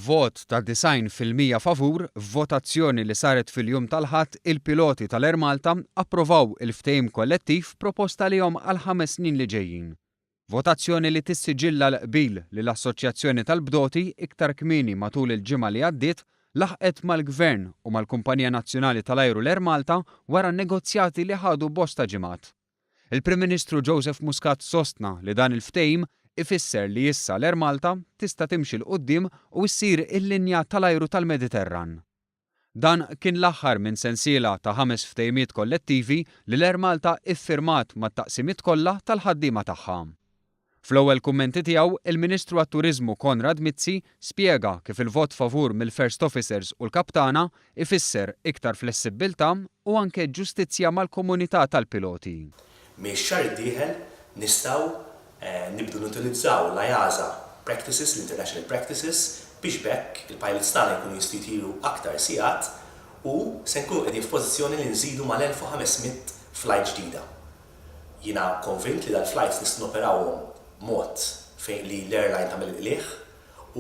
B'vot ta' 90% favur, f'votazzjoni li saret fil-jum tal-Ħadd, il-piloti tal-Air Malta approvaw il-ftehim kollettiv propost għalihom għall-ħames snin li ġejjin. Votazzjoni li tissiġilla l-qbil li l-Assoċjazzjoni tal-Bdoti iktar kmieni matul il-ġimgħa li għaddiet laħqet mal-Gvern u mal-kumpanija nazzjonali tal-ajru l-Air Malta wara negozjati li ħadu bosta ġimgħat. Il-Prim Ministru Joseph Muscat sostna li dan il-ftehim ifisser li issa l-Air Malta tista' timxi 'l quddiem u ssir il-linja tal-ajru tal-Mediterran. Dan kien l-aħħar minn sensiela ta' ħames ftehimiet kollettivi li l-Air Malta iffirmat mat-taqsimiet kollha tal-ħaddiema tagħha. Fl-ewwel kummenti tiegħu, il-Ministru għat-Turiżmu Konrad Mizzi spjega kif il-vot favur mill-First Officers u l-Kaptana ifisser iktar flessibbiltà u anke ġustizzja mal-komunità tal-piloti. Mix-xahar id-dieħel nistgħu nibdu nutilizzaw l-IASA practices, l-international practices, biex b'hekk il-pilots tagħna jkunu jistgħu jtiru aktar sigħat u se nkunu qegħdin f'pożizzjoni li nżidu mal-1,500 flight ġdida. Jiena konvint li dal-flights nistgħu noperawhom b'mod fejn li l-airline tagħmel il-qligħ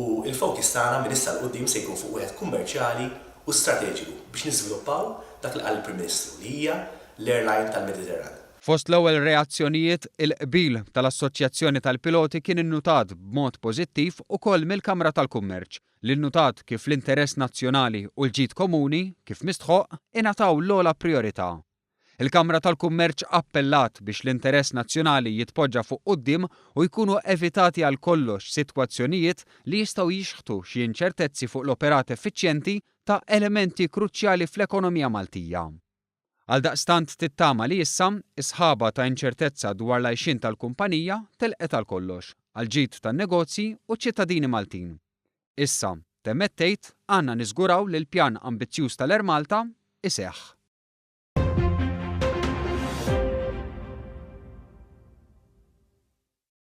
u l-focus tagħna minn issa 'l quddiem se jkun fuq wieħed kummerċjali u strateġiku biex niżviluppaw dak li qal il-Prim Ministru li hija l-airline tal-Mediterran. Fost l-ewwel reazzjonijiet, il-qbil tal-Assoċjazzjoni tal-Piloti kien innutat b'mod pożittiv ukoll mill-Kamra tal-Kummerċ, li nnutat kif l-interess nazzjonali u l-ġid komuni, kif mistħoqq, ingħataw l-ogħla prijorità. Il-Kamra tal-Kummerċ appellat biex l-interess nazzjonali jitpoġġa fuq quddiem u jkunu evitati għal kollox sitwazzjonijiet li jistgħu jixħtu xi inċertezzi fuq l-operat effiċjenti ta' elementi kruċjali fl-ekonomija Maltija. Għaldaqstant tittama li issa, is-sħaba ta' inċertezza dwar l-għajxien tal-kumpanija telqet għal kollox, għall-ġid tan-negozji u ċ-ċittadini Maltin. Issa, temmet tgħid, għandna niżguraw li l-pjan ambizzjuż tal-Air Malta iseħħ.